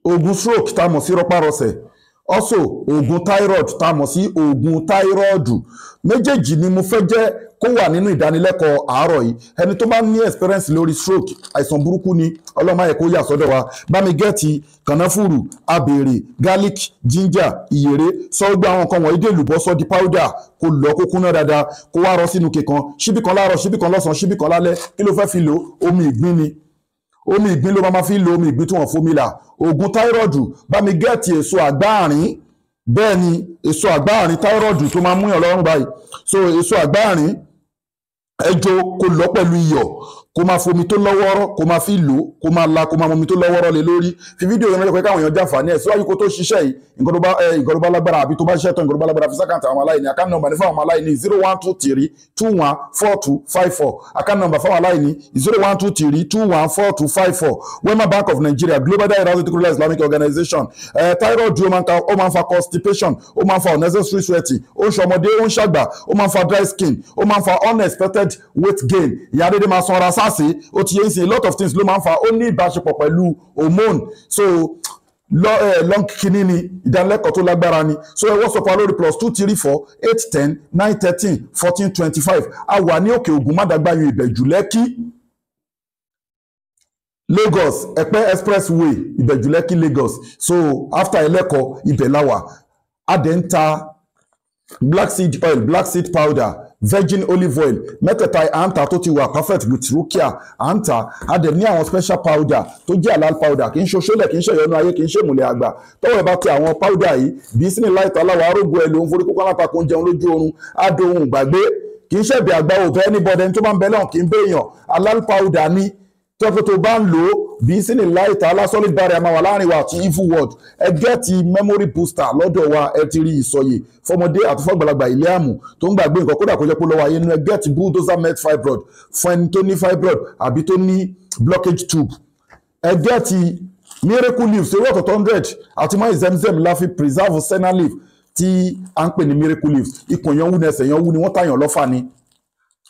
Oògùn stroke tá a mọ̀ sí rọpárọsẹ̀, also oògùn thyroid tá a mọ̀ sí oògùn thyroid, méjèèjì ni mo fẹ́ jẹ́ kó wà nínú ìdánilẹ́kọ̀ọ́ àárọ̀ yìí. Ẹni tó bá ní experience lórí stroke, àìsàn burúkú ni, Ọlọ́run má jẹ́ kó yà sọ́dọ̀ wa. Bá mi get kànáfùrù, abèrè, garlic, ginger, ìyèrè, sọ gbogbo àwọn nǹkan wọ̀nyí dé èlùbọ́, sọ di powder, kó lọ kó kúnná dáadáa, kó wá rọ sínú kíkan, ṣíbí kan láàárọ̀, ṣíbí kan lọ́sàn-án, ṣíbí kan lálẹ́. Kí ló fẹ́ fi lò? Omi ìgbín ni, omi ìgbín ló máa fi lo, omi ìgbín tí wọ́n fomi là. Oògùn thyroid, bá mi get èso àgbáàrín. Bẹ́ẹ̀ ni, èso àgbáàrín thyroid tó máa múyàn lọ́rùn báyìí. So èso àgbáàrín, ẹjọ́ kó lọ pẹ̀lú iyọ̀, kó máa fomi tó lọ́wọ́rọ́ kó máa fi lò, kó máa la, kó máa momi tó lọ́wọ́rọ́ lé lórí. Fi fídíò yẹn ránṣẹ́ pé káwọn èèyàn jàǹfààní ẹ̀ síwájú kó tó ṣiṣẹ́ yìí. Nǹkan tó bá lágbára àbí tó bá ṣiṣẹ́ tán, nǹkan tó bá lágbára, fi sí account àwọn aláìní. Account number ní fáwọn aláìní: 0123214254. Account number fáwọn aláìní: 0123214254, Wema Bank of Nigeria, Global Dahiratu Dhikrlahi Islamic Organization. Thyroid, ó máa ń fa constipation, ó máa ń fa unnecessary sweating, ó ń ṣọmọdé, ó ń ṣàgbà, ó máa ń fa dry skin, ó máa ń fa unexpected weight gain, ìyá dédé máa sanra sáàsì. Ó ti yé ń sìn, a lot of things ló máa ń fa. Ó ní ìbáṣepọ̀ pẹ̀lú hormone. So lọ ẹ long kínní ni, ìdánilẹ́kọ̀ọ́ tó lágbára ni. So ẹ WhatsApp wa lórí +2348109131425. A wà ní Òkè Ògùn, Mádàgbáyún, Ìbẹ̀jú Lẹ́kì, Lagos, Ẹ̀pẹ́ Expressway, Ìbẹ̀jú Lẹ́kì, Lagos. So after Ẹlẹ́kọ̀, ibẹ̀ la wà. A dẹ̀ ń ta black seed oil, black seed powder, virgin olive oil, mẹ́tẹ̀ẹ̀ta à ń ta tó ti wà perfect with rukia, à ń ta. A dẹ̀ ní àwọn special powder tó jẹ́ halal powder, kì í ṣe oṣólẹ̀, kì í ṣe ìyọnu ayé, kì í ṣe ìmùlẹ̀ àgbà. Tọ́wọ́ ẹ bá tẹ àwọn powder yìí, bí sínú láìta aláwọ̀ arógo ẹ ló ń forí kókó alátakò, ń jẹun lójú oorun, á dohun gbàgbé. Kì í ṣẹ̀bi àgbà òfẹ́ anybody, ẹni tó bá ń bẹ lọ́hùn kì í béèyàn. Halal powder ni tọ́pẹ́ tó bá ń lò ó, bí sínú láìta alá, solid barrier máa wà láàrin wa àti evil world. Ẹ get memory booster lọ́dọ̀ wa. Ẹ ti rí ìsọyè fọmọdé àti fọgbàlagbà, ilé àmù tó ń gbàgbé nǹkan, kódà kó jẹ́ pé lọ́wọ́ ayé nínú. Ẹ get bulldozer med fibroid fún ẹni tó ní fibroid àbí tó ní blockage tube. Ẹ get miracle leaves, ewé ọ̀tọ̀tọ̀ 100 àti mọ́ zemzem la fi preserve senna leaf tí à ń pè ní miracle leaves. Ikùn yẹn wú ní, ẹsẹ̀ yẹn wú ni, wọ́n tàyàn lọ́fà ni,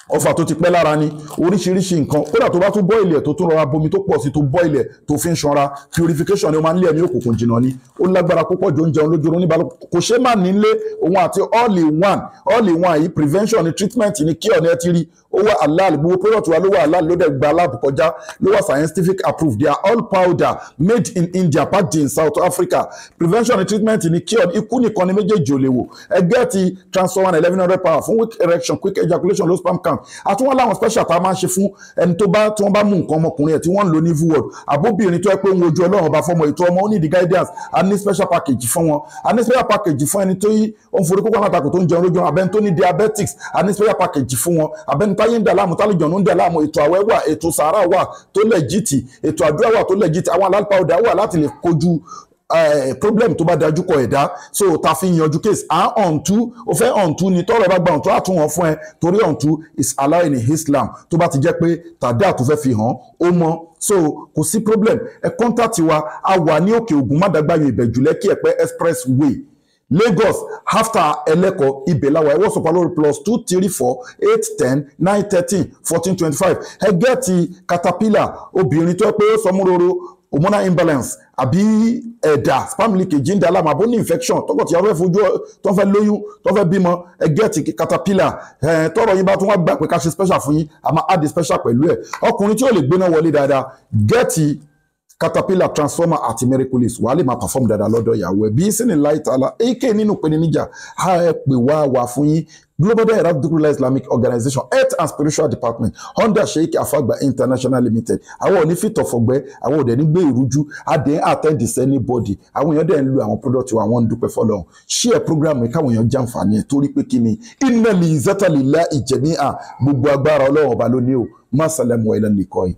ọfà tó ti pẹ́ lára ni, oríṣiríṣi nǹkan. Kódà tó bá tún boil ẹ̀, tó tún rọra bomi tó pọ̀ sí, tó boil ẹ̀, tó fi ń ṣanra, purification ni, ó máa ń lé ẹ̀mí òkùnkùn jìnnà ni. Ó lágbára púpọ̀ jù. Oúnjẹun lójú oorun níbalẹ̀, kò ṣe má nílé òun àti all in one. All in one yìí, prevention ni, treatment ni, cure ni. Ẹ ti rí, ó wà halal. Gbogbo product wa ló wà halal, ló dẹ̀ gba lab kọjá, ló wà scientific approved. They are all powder made in India, packed in South Africa. Prevention ni, treatment ni, cure. Ikú nìkan ni méjèèjì ò lè wò. Ẹgbẹ́ ti transformer 1100 power fún weak erection, quick ejaculation, low sperm count. Àtúwọ́n láwọn special tá a máa ń ṣe fún ẹni tó bá tí wọ́n bá mú nǹkan ọmọkùnrin ẹ̀ tí wọ́n ń lò ní evil world, àbóbìnrin tó yẹ pé ń wojú Ọlọ́run ọba fọmọ, ètò ọmọ, ó ní the guidance. A ní special package fún wọn. A ní special package fún ẹni tó yí ó ń forí kókó alátakò, tó ń jẹun lójú, abẹ́ni tó ní diabetics. A ní special package fún wọn, abẹ́ni táyé ń dà láàmú, tálejò ń dà láàmú. Ètò àwẹ̀ wà, ètò sàárà wà tó legit, ètò àdúrà wà tó legit. Àwọn halal powder wà láti lè kojú problem tó bá dájú kọ ẹ̀dá. So ta fi yanjú case à ń ọ̀ǹtú, ó fẹ́ ọ̀ǹtú ni, tọ́rọ̀ ẹ bá gba ọ̀ǹtú, àtún wọn fún ẹ, torí ọ̀ǹtú is allowed in Islam. Tó bá ti jẹ́ pé tàdá tó fẹ́ fi hàn ó mọ, so kò sí problem. Ẹ contact wa. A wà ní Òkè Ògùn, Mádàgbáyò, Ìbẹ̀jú Lẹ́kì, Ẹ̀pẹ́ Expressway, Lagos, after Ẹlẹ́kọ̀, ibẹ̀ la wà. Ẹ WhatsApp lórí +2348109131425. Ẹ get caterpillar, obìnrin tó yẹ pé ó sọmúroro, hormonal imbalance àbí ẹ̀dà, sperm leakage ń da láàmú, àbó ní infection, tọkọtìyàwó fẹ́ fojú, tó fẹ́ lóyún, tó fẹ́ bímọ, ẹ get caterpillar. Ẹ̀ tọrọ yín bá tún wá gbà pé ká ṣe special fún yín, a máa add special pẹ̀lú ẹ̀. Ọkùnrin tí ó lè gbéná wọlé dáadáa, get caterpillar, transformer àti miracle leaves, wàá lè máa perform dáadáa lọ́dọ̀ ìyàwó ẹ̀, bí sínú láì tààlà. Èyíkéyìí nínú ìpèníjà, a ẹ pè wá wà fún yín. Global Dahiratu Dhikrlahi Islamic Organization, Health and Spiritual Department, under Sheikh Afagba International Limited. Àwọn ò ní fìtọ̀fọ̀gbẹ́, àwọn ò dẹ̀ ní gbé ìrújú. A dẹ̀ ń attend to anybody. Àwọn èèyàn dẹ̀ ń lo àwọn product wa, àwọn ń dúpẹ́ fọlọ́run. Share program yìí káwọn èèyàn jàǹfààní ẹ̀, torí pé kí ni? Innal izzata lillahi jami'a. Gbogbo agbára, Ọlọ́run ọba ló ní o. Má sàlẹ̀mù wa ilal liqai.